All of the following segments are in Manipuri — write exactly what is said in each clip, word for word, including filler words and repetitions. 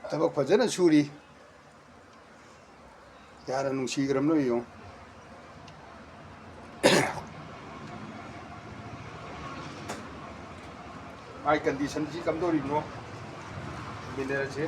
ꯊꯕꯛ ꯐꯖꯅ ꯁꯨꯔꯤ꯫ ꯀꯌꯥꯗ ꯅꯨꯡꯁꯤꯈ꯭ꯔꯕꯅꯣ ꯌꯦꯡꯉꯨ꯫ ꯃꯥꯏ ꯀꯟꯗꯤꯁꯟꯁꯤ ꯀꯝꯗꯧꯔꯤꯕꯅꯣ ꯌꯦꯡꯃꯤꯟꯅꯔꯁꯦ꯫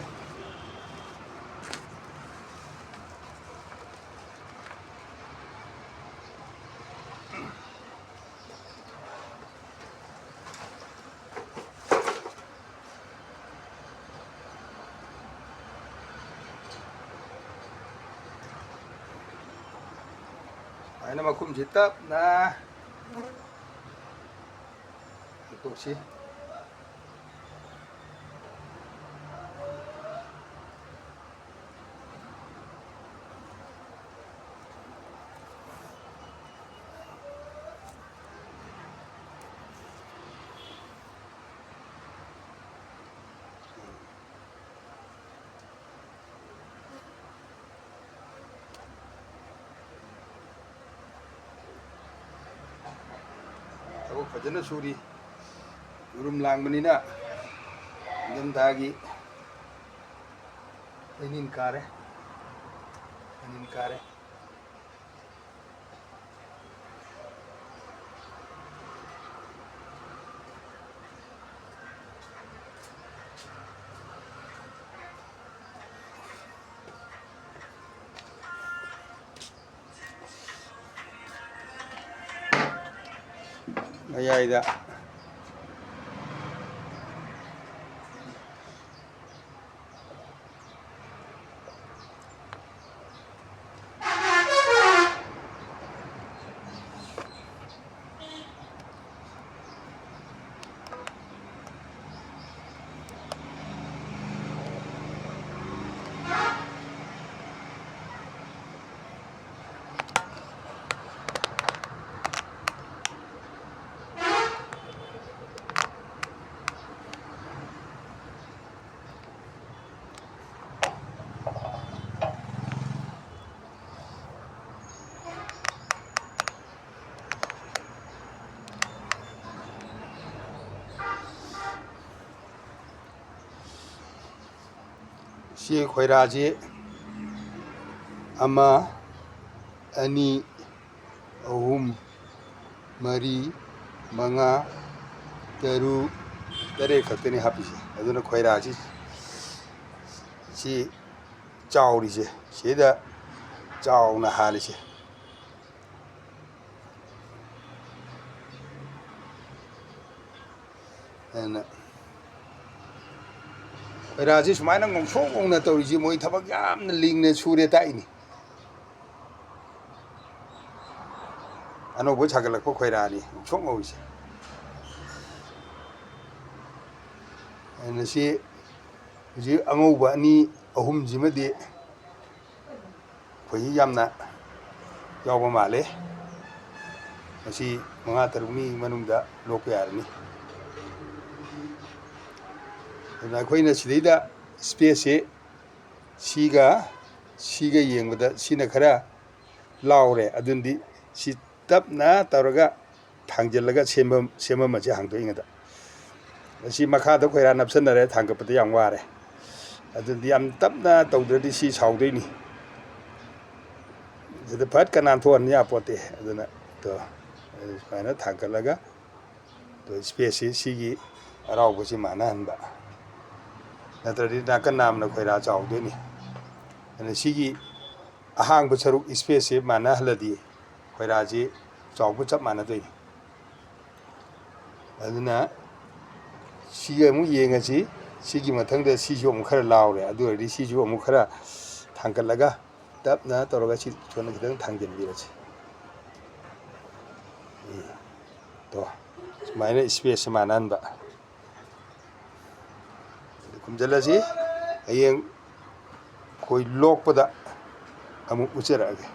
ꯁꯨꯃꯥꯏꯅ ꯃꯈꯨꯝꯁꯤ ꯇꯞꯅ ꯍꯥꯡꯇꯣꯛꯁꯤ꯫ ꯊꯕꯛ ꯐꯖꯅ ꯁꯨꯔꯤ꯫ ꯎꯔꯨꯝ ꯂꯥꯡꯕꯅꯤꯅ ꯅꯤꯡꯊꯝꯊꯥꯒꯤ ꯂꯩꯅꯤꯟ ꯀꯥꯔꯦ, ꯂꯩꯅꯤꯟ ꯀꯥꯔꯦ꯫ ꯃꯌꯥꯏꯗ꯫ ꯁꯤ ꯈꯣꯏꯔꯥꯁꯤ ꯑꯃ, ꯑꯅꯤ, ꯑꯍꯨꯝ, ꯃꯔꯤ, ꯃꯉꯥ, ꯇꯔꯨꯛ, ꯇꯔꯦꯠ ꯈꯛꯇꯅꯤ ꯍꯥꯞꯄꯤꯁꯦ꯫ ꯑꯗꯨꯅ ꯈꯣꯏꯔꯥꯁꯤ ꯁꯤ ꯆꯥꯎꯔꯤꯁꯦ, ꯁꯤꯗ ꯆꯥꯎꯅ ꯍꯥꯜꯂꯤꯁꯦ꯫ ꯑꯗꯨꯅ ꯈꯣꯏꯔꯥꯁꯤ ꯁꯨꯃꯥꯏꯅ ꯉꯧꯁꯣꯛ ꯉꯧꯅ ꯇꯧꯔꯤꯁꯤ ꯃꯣꯏ ꯊꯕꯛ ꯌꯥꯝꯅ ꯂꯤꯡꯅ ꯁꯨꯔꯦ ꯇꯥꯛꯏꯅꯤ꯫ ꯑꯅꯧꯕ ꯁꯥꯒꯠꯂꯛꯄ ꯈꯣꯏꯔꯥꯅꯤ ꯉꯧꯁꯣꯛ ꯉꯧꯔꯤꯁꯦ꯫ ꯑꯗꯨꯅ ꯁꯤ ꯍꯧꯖꯤꯛ ꯑꯉꯧꯕ ꯑꯅꯤ ꯑꯍꯨꯝꯁꯤꯃꯗꯤ ꯑꯩꯈꯣꯏꯒꯤ ꯌꯥꯝꯅ ꯌꯥꯎꯕ ꯃꯥꯜꯂꯦ꯫ ꯃꯁꯤ ꯃꯉꯥ ꯇꯔꯨꯛꯅꯤ ꯃꯅꯨꯡꯗ ꯂꯣꯛꯄ ꯌꯥꯔꯅꯤ꯫ ꯑꯗꯨꯅ ꯑꯩꯈꯣꯏꯅ ꯁꯤꯗꯩꯗ space ꯁꯦ ꯁꯤꯒ ꯁꯤꯒ ꯌꯦꯡꯕꯗ ꯁꯤꯅ ꯈꯔ ꯂꯥꯎꯔꯦ꯫ ꯑꯗꯨꯅꯗꯤ ꯁꯤ ꯇꯞꯅ ꯇꯧꯔꯒ ꯊꯥꯡꯖꯤꯜꯂꯒ ꯁꯦꯝꯕ, ꯁꯦꯝꯃꯝꯃꯁꯦ ꯍꯥꯡꯗꯣꯛꯏꯉꯩꯗ꯫ ꯑꯁꯤ ꯃꯈꯥꯗ ꯈꯣꯏꯔꯥ ꯅꯞꯁꯟꯅꯔꯦ, ꯊꯥꯡꯒꯠꯄꯗ ꯌꯥꯝ ꯋꯥꯔꯦ꯫ ꯑꯗꯨꯗꯤ ꯌꯥꯝ ꯇꯞꯅ ꯇꯧꯗ꯭ꯔꯗꯤ ꯁꯤ ꯁꯥꯎꯗꯣꯏꯅꯤ꯫ ꯁꯤꯗ ꯐꯠ ꯀ ꯅꯥꯟꯊꯣꯛꯍꯟ ꯌꯥꯄꯣꯠꯇꯦ꯫ ꯑꯗꯨꯅ ꯇꯣ, ꯁꯨꯃꯥꯏꯅ ꯊꯥꯡꯒꯠꯂꯒ ꯇꯣ, space ꯁꯤ ꯁꯤꯒꯤ ꯑꯔꯥꯎꯕꯁꯤ ꯃꯥꯟꯅꯍꯟꯕ, ꯅꯠꯇ꯭ꯔꯗꯤ ꯅꯥꯀꯟ ꯅꯥꯝꯅ ꯈꯣꯏꯔꯥ ꯆꯥꯎꯗꯣꯏꯅꯤ꯫ ꯑꯗꯨꯅ ꯁꯤꯒꯤ ꯑꯍꯥꯡꯕ ꯁꯔꯨꯛ space ꯁꯦ ꯃꯥꯟꯅꯍꯜꯂꯗꯤ ꯈꯣꯏꯔꯥꯁꯤ ꯆꯥꯎꯕ ꯆꯞ ꯃꯥꯟꯅꯗꯣꯏꯅꯤ꯫ ꯑꯗꯨꯅ ꯁꯤꯒ ꯑꯃꯨꯛ ꯌꯦꯡꯉꯁꯤ꯫ ꯁꯤꯒꯤ ꯃꯊꯪꯗ ꯁꯤꯁꯨ ꯑꯃꯨꯛ ꯈꯔ ꯂꯥꯎꯔꯦ꯫ ꯑꯗꯨ ꯑꯣꯏꯔꯗꯤ ꯁꯤꯁꯨ ꯑꯃꯨꯛ ꯈꯔ ꯊꯥꯡꯒꯠꯂꯒ ꯇꯞꯅ ꯇꯧꯔꯒ ꯁꯤ ꯁꯣꯝꯗ ꯈꯤꯇꯪ ꯊꯥꯡꯖꯤꯟꯕꯤꯔꯁꯤ꯫ ꯎꯝ꯫ ꯇꯣ, ꯁꯨꯃꯥꯏꯅ space ꯁꯦ ꯃꯥꯟꯅꯍꯟꯕ꯫ ꯈꯨꯝꯖꯤꯜꯂꯁꯤ꯫ ꯍꯌꯦꯡ ꯑꯩꯈꯣꯏ ꯂꯣꯛꯄꯗ ꯑꯃꯨꯛ ꯎꯠꯆꯔꯛꯑꯒꯦ꯫